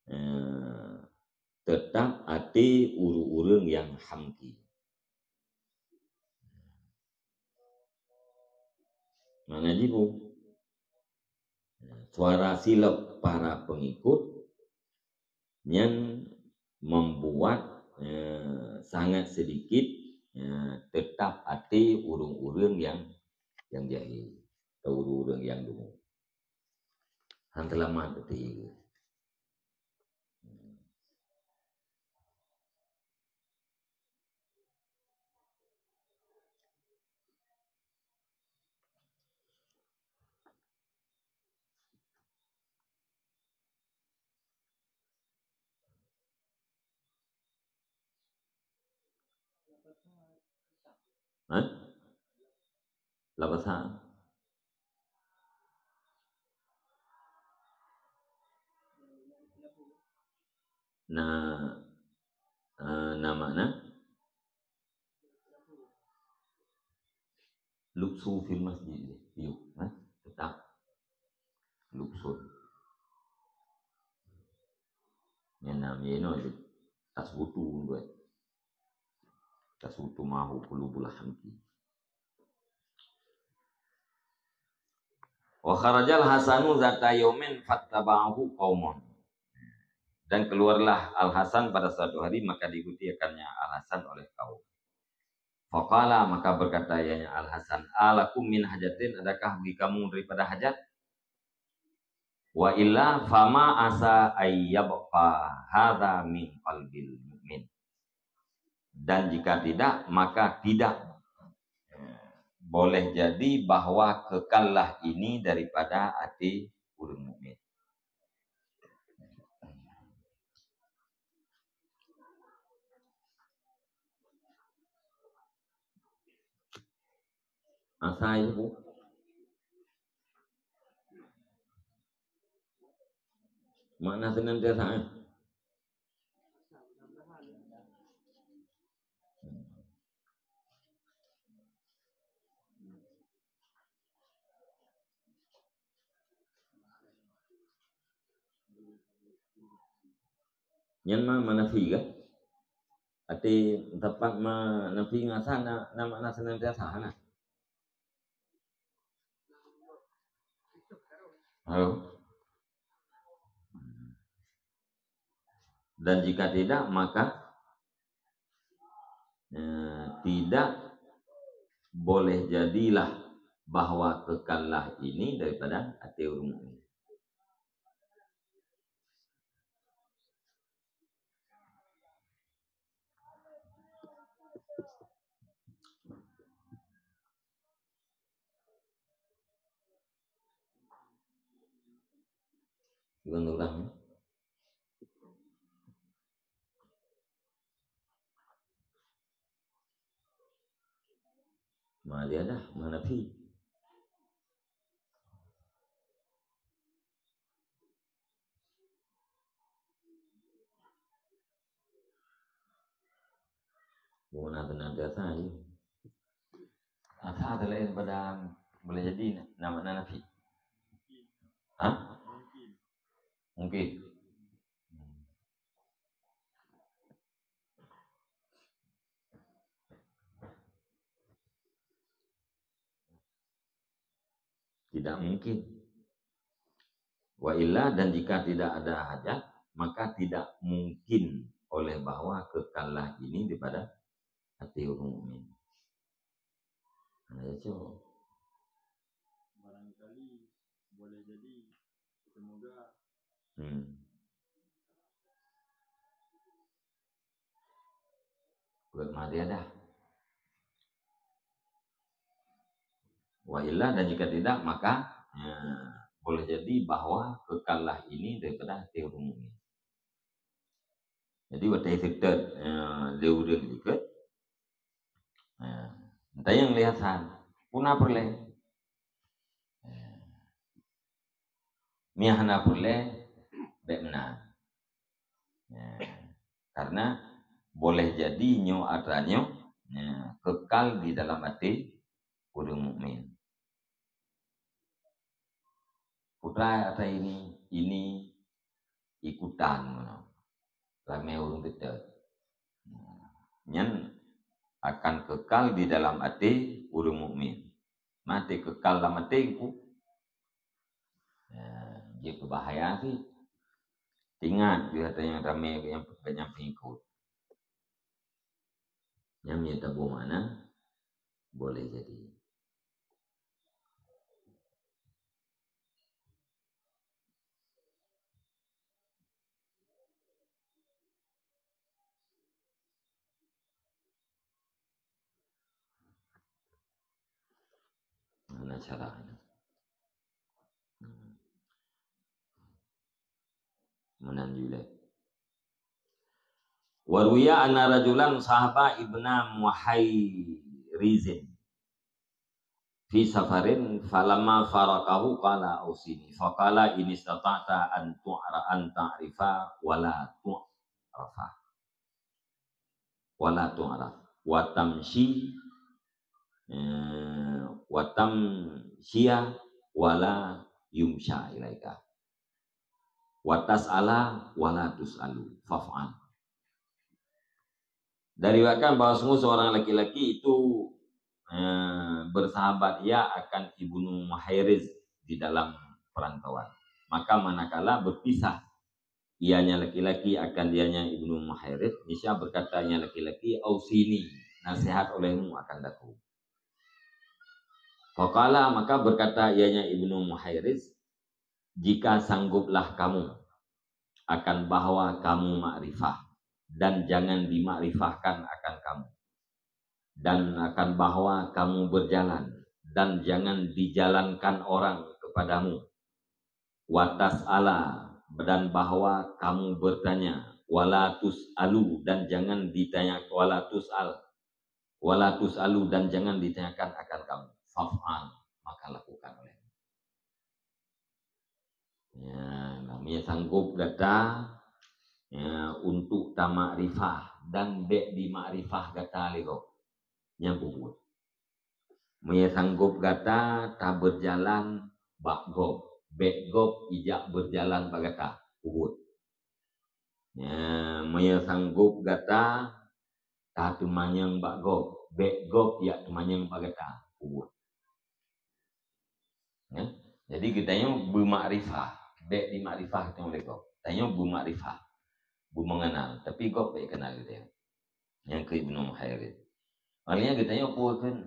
eh, tetap até ureuëng-ureuëng nyang hamki. Mana jibu? Suara silop para pengikut nyan membuat, eh, sangat sedikit, eh, tetap até ureuëng-ureuëng nyang, nyang jahil atau ureuëng-ureuëng nyang dungu. Han teulamat até. Hah? Lapasa. Na, eh, na makna? Luksu fil masjid, yuk, eh, tetap luksu. Nyan nam ye no, tasbutu, tasbutu mahu qulubul hamki. Wa kharajal Hasanu zata yaumin fattaba'ahu qaumun. Dan keluarlah Al-Hasan pada suatu hari, maka diikuti akannya Al-Hasan oleh kaum. Faqala, maka berkata ianya Al-Hasan, "Alakum min hajatin, adakah bagi kamu daripada hajat? Wa illa fama asa ayyabqa hadza min qalbil mu'min." Dan jika tidak, maka tidak, eh, boleh jadi bahwa kekallah ini daripada até ureuëng mukmin. Asai bu. Makna senantiasa, eh? Nyan ma, manafi kah? Até teumpat manafi ngon asa na, na makna senantiasa hana? Halo? Dan jika tidak, maka, eh, tidak boleh jadilah bahwa kekallah ini daripada até ureuëng mukmin. Bukan orang. Maliadah, manafi. Bukan ada nada tadi. Asa ada lain pada boleh jadi nama nafi. Hah? Mungkin. Tidak mungkin. Wa illa, dan jika tidak ada hajat, maka tidak mungkin oleh bahwa kekallah ini daripada hati orang mukmin. Nah, ya, coba. Barangkali boleh jadi, semoga. Hmm. Buat mati ada. Wa illa, dan jika tidak, maka, ya, boleh jadi bahwa kekallah ini daripada hati orang mukmin. Jadi, watée seutôt, ya, lé ureuëng ikot, ya, entah yang lihat san, puna peureulée. Ya. Mia hana peureulée, bék meunan. Ya. Karena boleh jadi nyoe atra nyoe, ya, kekal di dalam até ureuëng mukmin. Putra atra ini, ini ikutan meunan. Ramé ureuëng teutôt. Nyan akan kekal di dalam até ureuëng mukmin. Maté kekal lam até ku. Ya, jeuet beubahaya sih. Ingat, jeuet nyang ramé nyang, nyang pengikut. Nyan mita boh makna boleh jadi. Mana cara ni? Hmm. Meunan julai. Wa ruya anna rajulan sahaba ibna Muhairizin fi safarin falamma faraqahu qala ausini. Faqala in istata'ta an tu'ra-, an ta'rifa wa la tu'rafa. Wa la tu'raf. Wa tamshi, eh, wa tamshiya wa la yumsha ilaika. Wa tas'ala wa la tus'alu. Faf'al. Diriwayatkan bahwa sungguh seorang laki-laki itu, eh, bersahabat ia akan Ibnu Muhairiz di dalam perantauan. Maka manakala berpisah ianya laki-laki akan ianya Ibnu Muhairiz, niscaya berkata ianya laki-laki, "Ausini, nasihat olehmu akan aku." Faqala, maka berkata ianya Ibnu Muhairiz, "Jika sangguplah kamu akan bahwa kamu makrifah, dan jangan dimakrifahkan akan kamu, dan akan bahwa kamu berjalan, dan jangan dijalankan orang kepadamu, wa tas'ala, dan bahwa kamu bertanya, wa la tus'alu, dan jangan ditanya, wa la tus'al, wa la tus'alu, dan jangan ditanyakan akan kamu. faf'al, maka lakukan oleh. Ya, meunyoe sanggup gata, ya, untuk tamakrifah dan bék dimakrifah gata lé gob, nyan peubuet. Meunyoe sanggup gata tabeujalan bak gob, bék gob ijak beujalan bak gata, peubuet. Ya, meunyoe sanggup gata tateumanyong bak gob, bék gob jak teumanyong bak gata, peubuet. Ya. Jadi geutanyoe beumakrifah, bék dimakrifah geutanyoe lé gob. Tanyoe beumakrifah, beumeungenal, tapi gob bék kenal geutanyoe. Nyang keu Ibnu Muhairid. Maknanya geutanyoe peue kheun?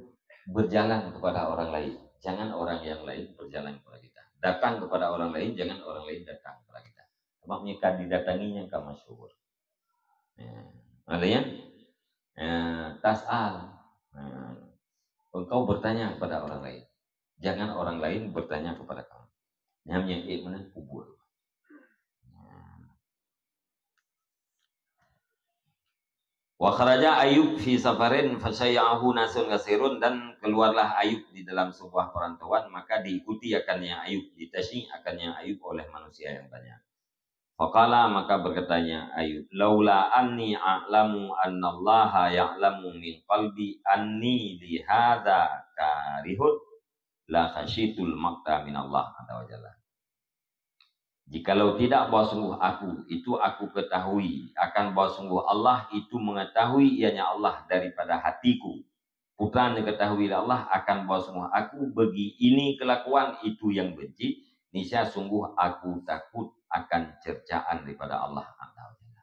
Berjalan kepada orang lain. Jangan orang yang lain berjalan kepada kita. Datang kepada orang lain, jangan orang lain datang kepada kita. Sebab meunyoe ka didatangi nyang ka masyhur. Ya. Maknanya, ya, tas'al. Ya. Engkau bertanya kepada orang lain. Jangan orang lain bertanya kepada kamu. Nyan nyang ék meunan kubur. Ya. Wa kharaja Ayub fi safarin fasyaya'ahu nasun katsirun, dan keluarlah Ayub di dalam sebuah perantauan, maka diikuti akannya Ayub, ditasyi' akannya Ayub oleh manusia yang banyak. Faqala, maka berkatanya Ayub, "Laula anni a'lamu annallaha ya'lamu min qalbi anni lihadza karihun, la khasyitul maqta minallah azza wa jalla." Jikalau tidak bahwa sungguh aku, itu aku ketahui akan bahwa sungguh Allah itu mengetahui, ianya Allah, daripada hatiku. Putra neuketahui lé Allah akan bahwa sungguh aku bagi ini kelakuan itu yang benci, niscaya sungguh aku takut akan cercaan daripada Allah Azza wa Jalla.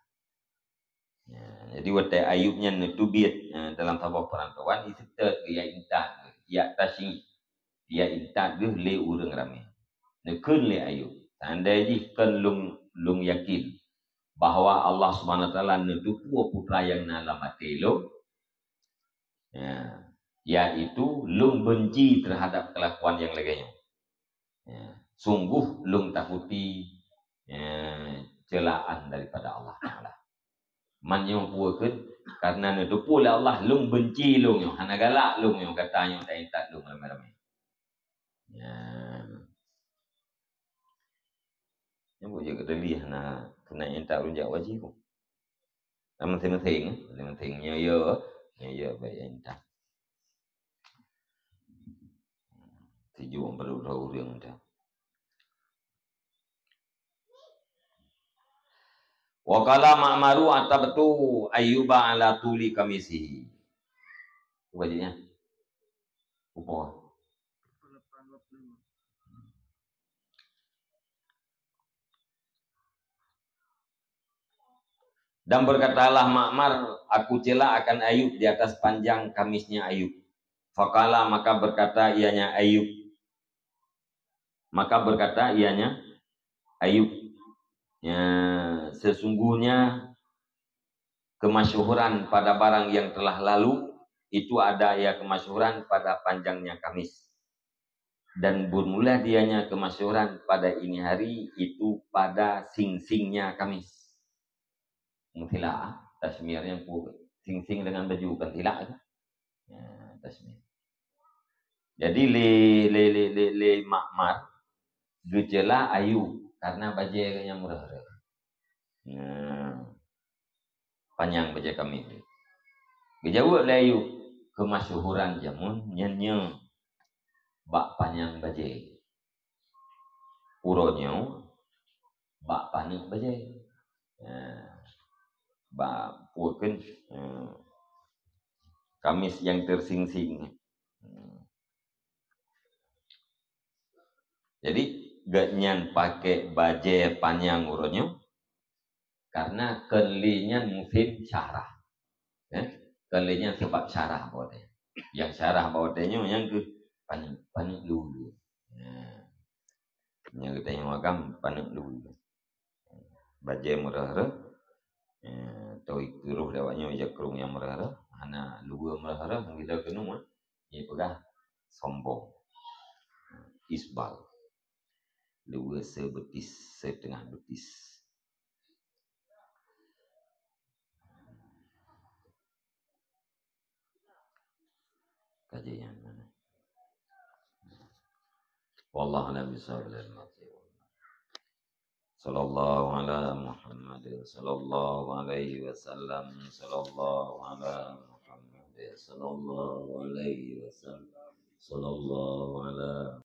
Ya, jadi watée Ayub nyan neuteubiet, eh, dalam saboh peurantauan, iseutôt geuh, ya intat geuh, ya tasyi', ya intat geuh lé ureuëng ramé. Neukheun lé Ayub, "Seundai jih kon lôn, lôn yakin bahwa Allah Subhanahu wa Taala neuteupeue peue nyang na lam até lôn, ya, yaitu lôn benci terhadap kelakuan nyang lagée nyoe. Ya, sungguh lôn takuti, ya, ceulaan daripada Allah Taala." Man nyoe peue kheun? Karena neuteupeue lé Allah lôn benci lôn nyoe, hana galak lôn nyoe, gata nyoe taintat lôn ramé-ramé. Ya. Nyoe buet jeuet keudeh hana keuneuk intat ureuëng jak wajéb. Lam meuséng-meuséng, meuséng-meuséng nyoe yo, nyoe yo baik intat. Tujoh peuet droe ureuëng dah. Wa qala Ma'maru atabtu Ayyuba ala tuli qamisihi. Cuba jih, ya. Upo. Dan berkatalah Ma'mar, "Aku cela akan Ayub di atas panjang kamisnya Ayub." Faqala, maka berkata ianya Ayub, maka berkata ianya Ayub, "Ya, sesungguhnya kemasyhuran pada barang yang telah lalu, itu ada ya kemasyhuran pada panjangnya Kamis. Dan bermula dianya kemasyhuran pada ini hari, itu pada singsingnya Kamis." Meutilak, tasmir nyang pu-, singsing dengan baju kan tilak tu. Ya, tasmir. Jadi lé, lé, lé, lé, lé Ma'mar geucela Ayub karena bajée geuh nyang meureuh-reuh. Nah, panyang bajée Kamis. Geujaweueb lé Ayub, "Kemasyhuran jameun nyan nyoe bak panyang bajée. Uroe nyoe bak paneuk bajée." Ya. Bak peue kheun, ya, Kamis nyang teusingsing. Ya. Jadi, gobnyan pakék bajée panyang uroe nyoe, karena kon lé nyan musém syarah. Eh, kon lé nyan sabab syarah bak watée nyoe. Nyang syarah bak watée nyoe nyang keuh paneuk, paneuk luweue. Nah, nyang geutanyoe agam paneuk luweue. Bajée meureuh-reuh, eh, atau keu roh awaknyoe jakrong nyang meureuh-reuh, hana luweue meureuh-reuh, geutanyoe keunoe, eh, jipeugah sombong. Isbal. Luweue seubetis, seuteungoh betis. Kajian mana? Wallahu a'lam bishawab. Sallallahu ala Muhammad, sallallahu alaihi wasallam, sallallahu ala Muhammad, sallallahu alaihi wasallam, sallallahu ala